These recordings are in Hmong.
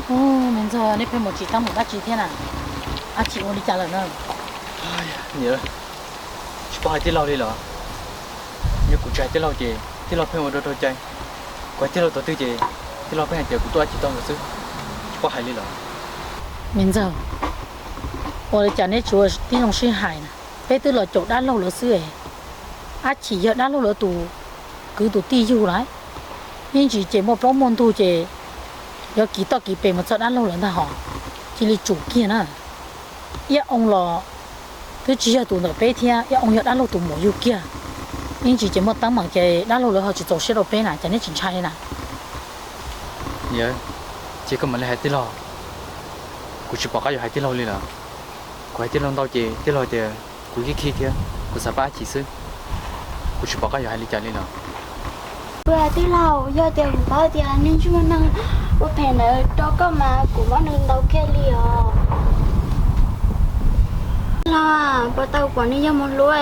Ub, me ntxawg, neb pheej mus tsis tab mus dab tsi thiab na? Dab tsi ua li cas lawm na? Niam, tsis paub hais tij laug li los? Yog kuv tsis hais tij laug ces tij laug pheej ua rau rau cai. Kuv hais tij laug tau twg ces tij laug pheej hais tias kuv tuaj dab tsi tau nkaus xwb. Tsis paub hais li los? Me ntxawg, ua li cas neb tsis ua tib zoo sib hais na? Peb twb los caum dab laug lawv xwb es. Dab tsi yog dab laug lawv tus kwv tus tij yug lawm. Ib ntsis ces muaj plaub muaj ntug ces yuav kis toj kis pes mus txog dab laug lawv ntag hos. Cia li tsum kiag na. Iab Oo los twb tsis yog tus ntawm peb thiab, Iab Oo yog dab laug tus muam yug kiag. Ib ntsis ces muaj teeb meem ces dab laug lawv ho tsis txaus siab rau peb na, cas neb tsis ntshai li na? Niam, ces koj mam li hais tij laug. Kuv tsis pom qab yuav hais tij laug li lawm. Kuv hais tij laug ntau ces tij laug tias kuv khib khib thiab kuv xav pab Ab Chim xwb. Kuv tsis pom qab yuav hais li cas li lawm. Ua tij laug, yog tias kuv paub tias nej ntsej muag neeg ua phem ntawd rau koj mas kuv muab nws ntaus kiag li os. Tij laug, puas tau pom nws yog mus hlub,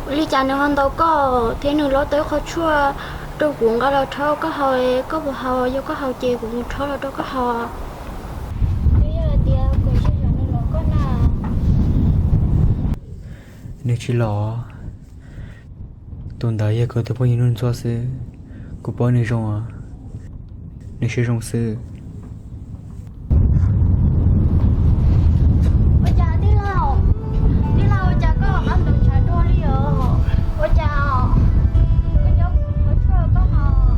ua li cas nws ho ntaus koj thiab nws lov tau ib qho tshuaj rau kuv nqa los rhaub koj haus, koj puas haus? Yog koj haus ces kuv mus rhaub los rau koj haus. Twb yog tias kuv tsis zam nws los koj na. Nws tsis los. Tus ntawd yog kuv tus phooj ywg Nuj Ntxhuab xwb. Kuv paub nws zoo, nws siab zoo xwb. Ua cas tij laug, tij laug ua cas koj qab ntaus ntshav dua li os? Ua cas koj nyob kuv qhov tshuaj koj haus?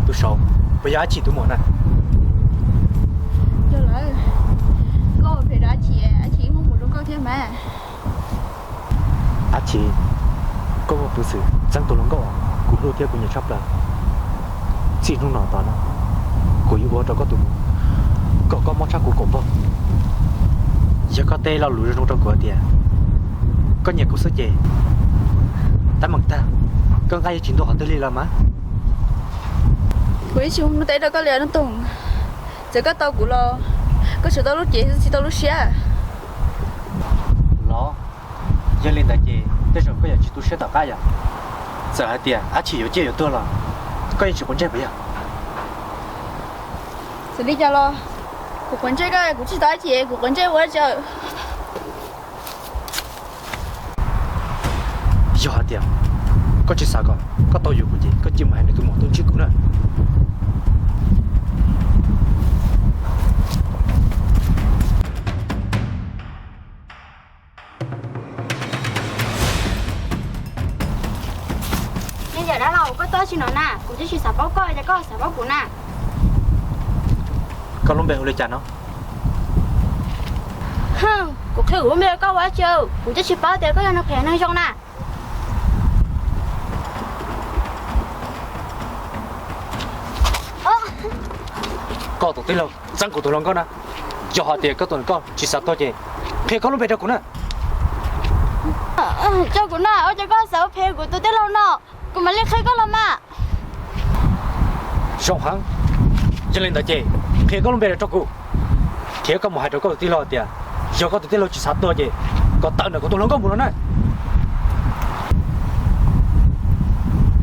Tus saud, puas yog Ab Chim tus muam na? Yog lawm, koj ua phem rau Ab Chim, Ab Chim muab mus rau koj thiab mas. Ab Chim, koj muaj peev xwm txeeb tus hluas nkauj kuv hlub thiab kuv nyiam tshaj plaws. Txij hnub no tos no, kuv yuav ua rau koj tus muam kom koj mob tshaj kuv kaum npaug. Yog koj teb lo lus zoo zoo rau kuv tias koj nyiam kuv xwb ces teeb meem tag, koj nqaij yuav tsis ntuag qhov twg li los mas. Kuv yeej tsis hu teb rau koj li Nuj Toog. Txawm koj tau kuv los koj tsuas tau lub cev tsis tau lub siab. Los, yog li ntawd ces tej zaum koj yuav tsis tu siab tom qab yom? Txawm hais tias Ab Chim yuav ciaj yuav tuag los koj yeej tsis quav ntsej puas yog? Txawm li cas los kuv quav ntsej koj, kuv tsis tau Ab Chim kuv quav ntsej ua tsaug. Yog hais tias koj tsis xav kom koj tau yuav kuv ces koj cia mus hais nws tus muam tuaj ntsib kuv na. Yog dab laug, koj tuaj tsi no na? Kuv twb tsis xav paub koj, cas koj xav paub kuv na? Koj lub npe hu li cas no? Kuv qhia kuv lub npe rau koj ua tsi? Kuv twb tsis paub tias koj yog neeg phem neeg zoo na. Koj tus tij laug txeeb kuv tus hluas nkauj na. Yog hais tias koj tus hluas nkauj tsis xav tuag ces qhia koj lub npe rau kuv na. Tso kuv na, ua cas koj xav ua phem kuv tus tij laug no? Kuv mam li qhia koj los mas. Zoo heev. Yog li ntawd ces qhia koj lub npe rau kuv, thiab koj mus hais rau koj tus tij laug tias yog koj tus tij laug tsis xav tuag ces kom tawm ntawm kuv tus hluas nkauj mus no na.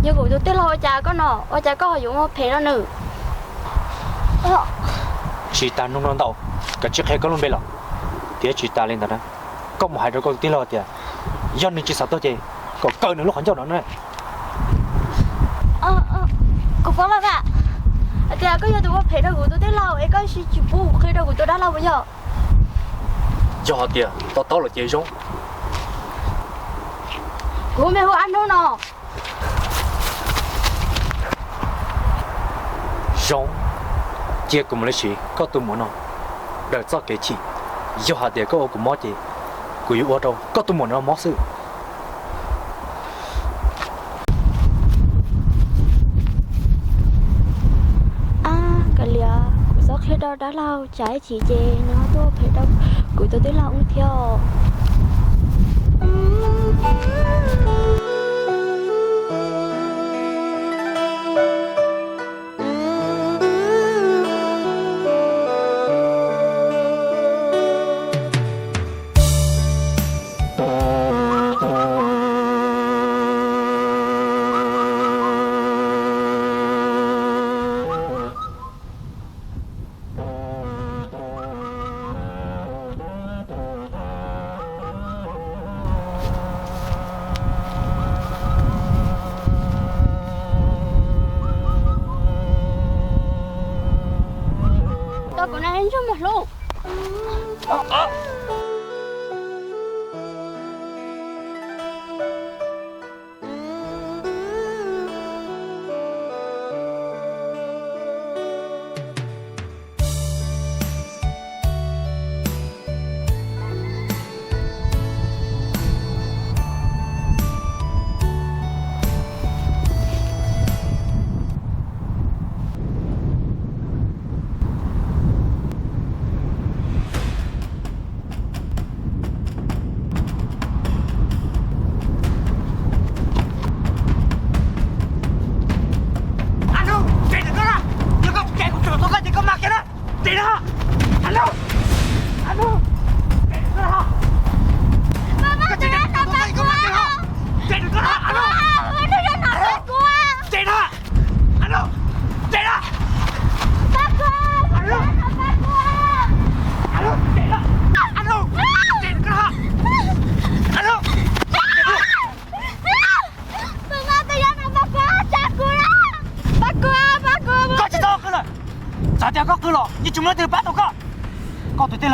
Yog kuv tus tij laug ua cas koj no, ua cas koj ho yuav ua phem rau nws? Tsis tas nug no ntau, koj cia li qhia koj lub npe los. Thiab tsis tas li ntawd na, koj mus hais rau koj tus tij laug tias yog nws tsis xav tuag ces kom kaw nws lub qhov ncauj no na. Kuv paub lawm mas, hais tias koj yog tus ua phem rau kuv tus tij laug es koj tsis pub kuv qhia rau kuv tus dab laug puas yog? Yog hais tias to taub lawm ces zoo. Kuv me hu ab hnub no. Zoo, cia kuv mam li siv koj tus muam no daws txoj kev chim. Yog hais tias koj ua kuv mob ces kuv yuav ua rau koj tus muam no mob xwb. Ab, kav liam, kuv txhob qhia rau dab laug tsam ib chim ces nws ho tuaj phem rau kuv tus tij laug thiab.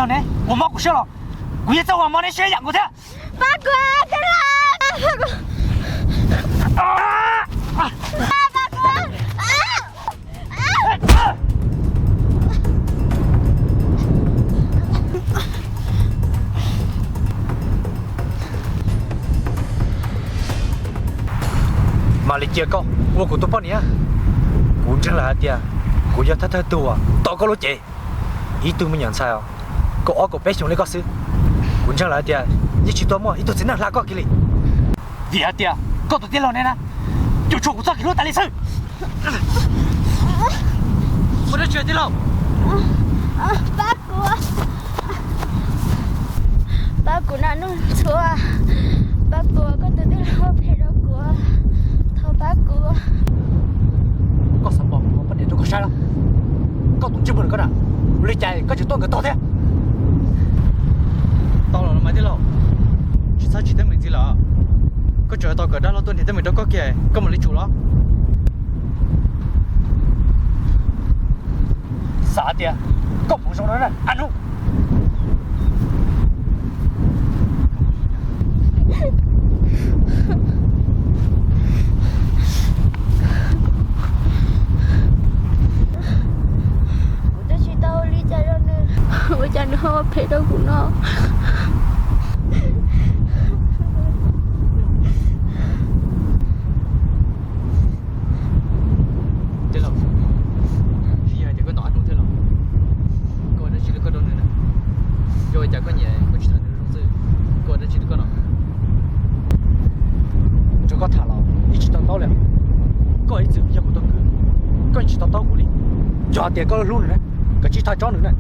Neb ua mob kuv siab los kuv yeej txawj ua mob neb siab ib yam nkaus thiab. Pab kuv, pab kuv, pab kuv. Mam li cia koj ua kuv tus poj niam. Kuv ntseeg lawm hais tias kuv yog thawj thawj tug uas tau koj lub cev. Ib tug me nyuam ntxhais os, kaum ob kaum peb xyoos li koj xwb, kuv ntseeg lawm hais tias yeej tsis tau muaj ib tug txiv neej hla koj kiag li. Vim hais tias koj tus tij laug ne na, yuav tshuam kuv txoj kev hlub tas li xwb. Ua dab tsi tij laug? Pab kuv, pab kuv na Nuj Ntxhuav, pab kuv, koj tus tij laug ua phem rau kuv, thov pab kuv. Koj xav pom kuv poj niam rau koj saib los? Koj tus ntsej muag koj na, ua li cas koj tseem tuaj nkawd tog thiab? Tau los mas tij laug, tsis txhob tsis teeb meem ntxiv lawm. Koj tseem tau kom dab laug tuaj nias teeb meem rau koj kiag, koj mam li tsum los. Xav tias koj puas zoo no na Nuj? Kuv twb tsis tau ua li cas rau nws, ua cas nws ho ua phem rau kuv no? Tij laug, yog hais tias koj ntaus Ab Nuj thiab los? Koj ua dab tsi li koj rau nws na? Yog ua cas koj nyiam koj tsis tham nws zoo xwb, koj ua dab tsi li koj no? Tsuas koj tham los yeej tsis to taub li. Koj ib txwm yog kuv tus kwv, koj yeej tsis to taub kuv li. Yog hais tias koj hlub nws na, koj tsis tham tsob nws na.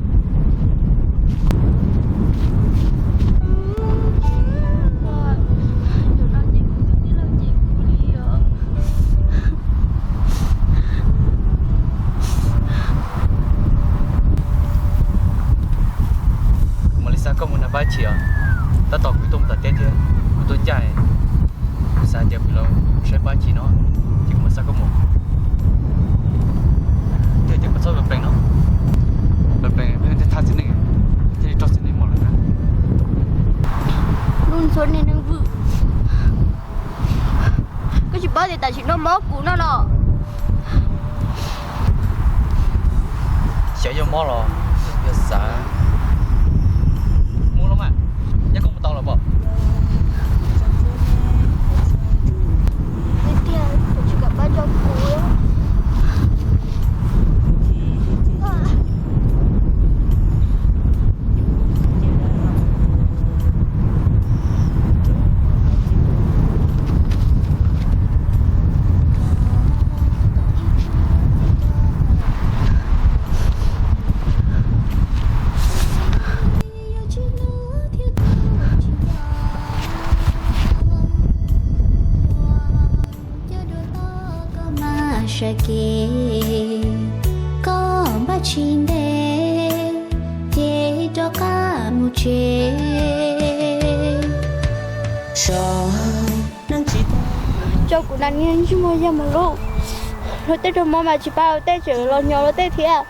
Kuv mam li xa koj mus nram Pab Chim os. Tab tom kuv tuaj mus tom teb thiab kuv tuaj ncaj, kuv xav tias kuv los saib Pab Chim no, ces kuv mam xa koj mus. Yog tias koj txhob plees plees no, plees plees thiaj thaj txiv neej, thiaj li raug txiv neej mos lawm na. Nuj Ntxhuav niag neeg vwm, koj tsis paub tias tam sim no mob kuv no los? Xyov yog mob los yog xav muab los mas, nyob koj mus tau los pom. Tiag tiag, koj tsis kam pab tso kuv. Coj dua tod koj mam sawv kev, koj npaj tsis ntev ces rov qab mus tsev. Tso kuv na niag ntsej muag yag mus lub, luag tej rau mov mas tsis pab luag tej, tseem los nyo luag tej thiab.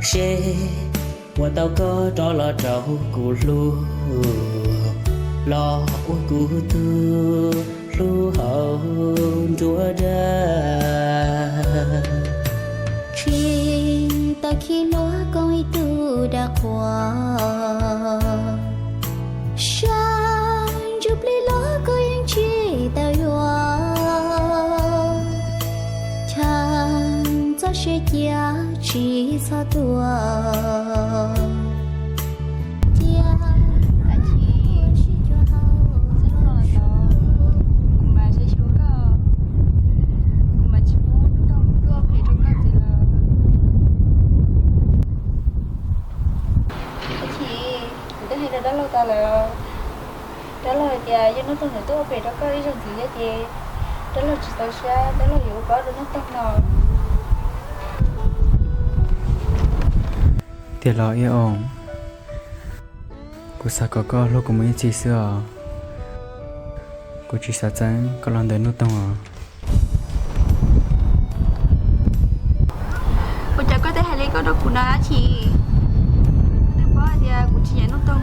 Seb ua tau koj rov los rau kuv hlub, los ua kuv tus hlub hauv nruab dag. Tsis tau khi hlub koj ib tug dag qhuas, sab ntsuj plig los koj yeej tsis tau yuav. Cheem txoj sia cia tsis txhob tuag, cia sib cuag hau. Kuv mas saib xyuas koj, kuv mas tsis pub nrog ua phem rau koj ntxiv lawm. Tab sis kuv twb hais rau dab laug tas lawm. Dab laug hais tias yog Nuj Toog nws tuaj ua phem rau koj ib zaug ntxiv thiab ces dab laug tsis txaus siab, dab laug yuav ua pab rau Nuj Toog no. Tiag los Ib Oos, kuv xav kom koj hlub kuv mus ib txhis xwb os. Kuv tsis xav txeeb koj los ntawm Nuj Toog os. Dab tsi? Koj twb paub hais tias kuv tsis nyiam Nuj Toog,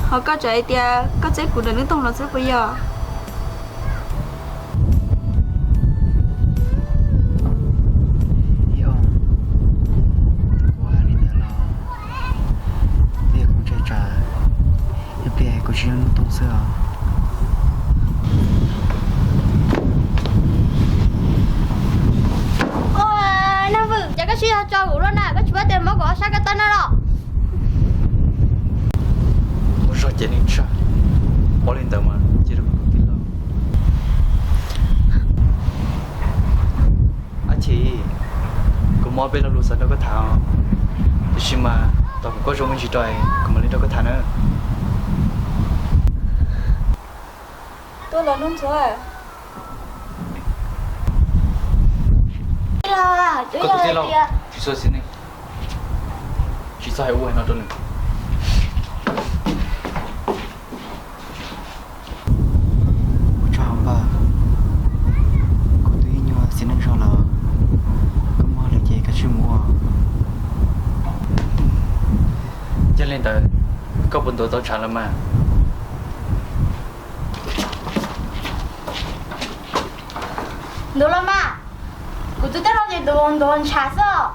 ho koj tseem hais tias koj txeeb kuv ntawm Nuj Toog los xwb puas yog? Ib, kuv hais li ntawd los pliag kuv ntshai tsam ib pliag kuv tsis yog Nuj Toog xwb os. Ua, Naj Vwm, ces koj sib zog tso kuv luaj na, koj tsis paub tias muab kuv ob sab ko tawm no los? Ua zog ces neeg tshaj, paub li ntawd mas cia rau kuv tus tij laug. Ab Chim, kuv muaj peb lo lus xav nrog koj tham, tiam sis mas tos kuv koj zoo me ntsis rau kuv mam li nrog koj tham na. Tuaj los Nuj Ntxhuav. Koj tus tij laug, tsis txhob xis neej, tsis txhob hais ub hais no rau nws. Ua tsaug npawg, kuv twb ib nyuag xis neej zog lawm, koj muaj hauj lwm ces koj tsij mus ua. Yog li ntawd, koj puas ntuav tau tshav lawm mas? Ntuav los mas, kuv tus tij laug ces ntuav ntshav xwb.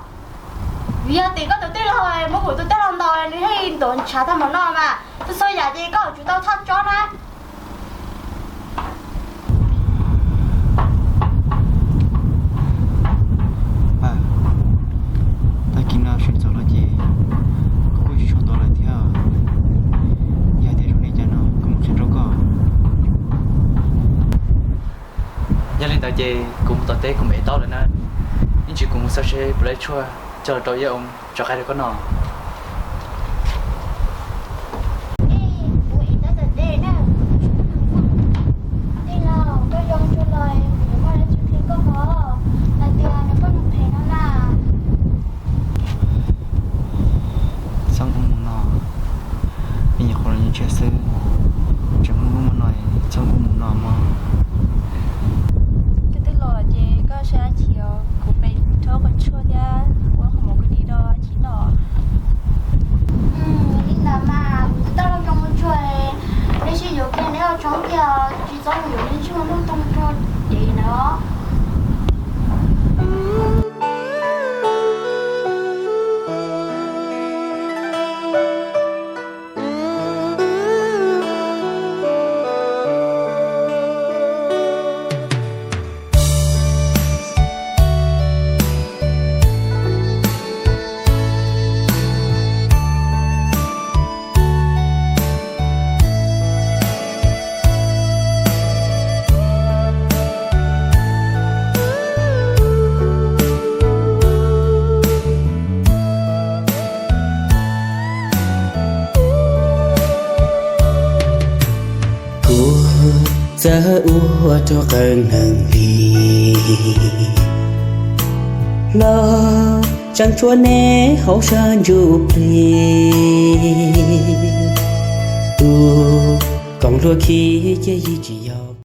Vim yog tias koj tus tij laug muab kuv tus tij laug ntaus nws thiaj li ntuav ntshav tag npaum no mas, txhua txhua yam ces koj yuav tsum tau thaj tsob na. Npawg, tag kis no sawv ntxov los ces kuv kuj tsis tshua ntuav lawm thiab. Yog tias zoo li cas no kuv mam qhia rau koj. Yog li ntawd ces kuv mus tom teb kuv mam ev taub lawm na. Ib ntsis kuv mus xauj seb puas tau tshuaj coj los rau yawg Oob tso qaib rau koj noj. Tij laug, koj zoo tsuag los kuv yuav muaj dab tsi qhia koj hos, hais tias nws poj niam phem no na. Txhob ua mus no, peb nyuam qhuav los nyob tshiab xwb, tseem muaj ub muaj no, txhob ua mus no mog. Koj twb los ces koj saib dab tsi os, kuv pem rhaub qhov tshuaj thiab ua qhov mov kawg li rau dab tsi noj. Li ntawd mas kuv twb tau zoo ua tsuag, neb sib yuav kiag neb ua tshoob kiag, tsis txhob mus yuav neb ntsej muag Nuj Toog tsuag ces na. Kuv txawm ua rau qee neeg li los tseem tshuav neb hauv sab ntsuj plig. Tus koom luag khi cia yig tsis yog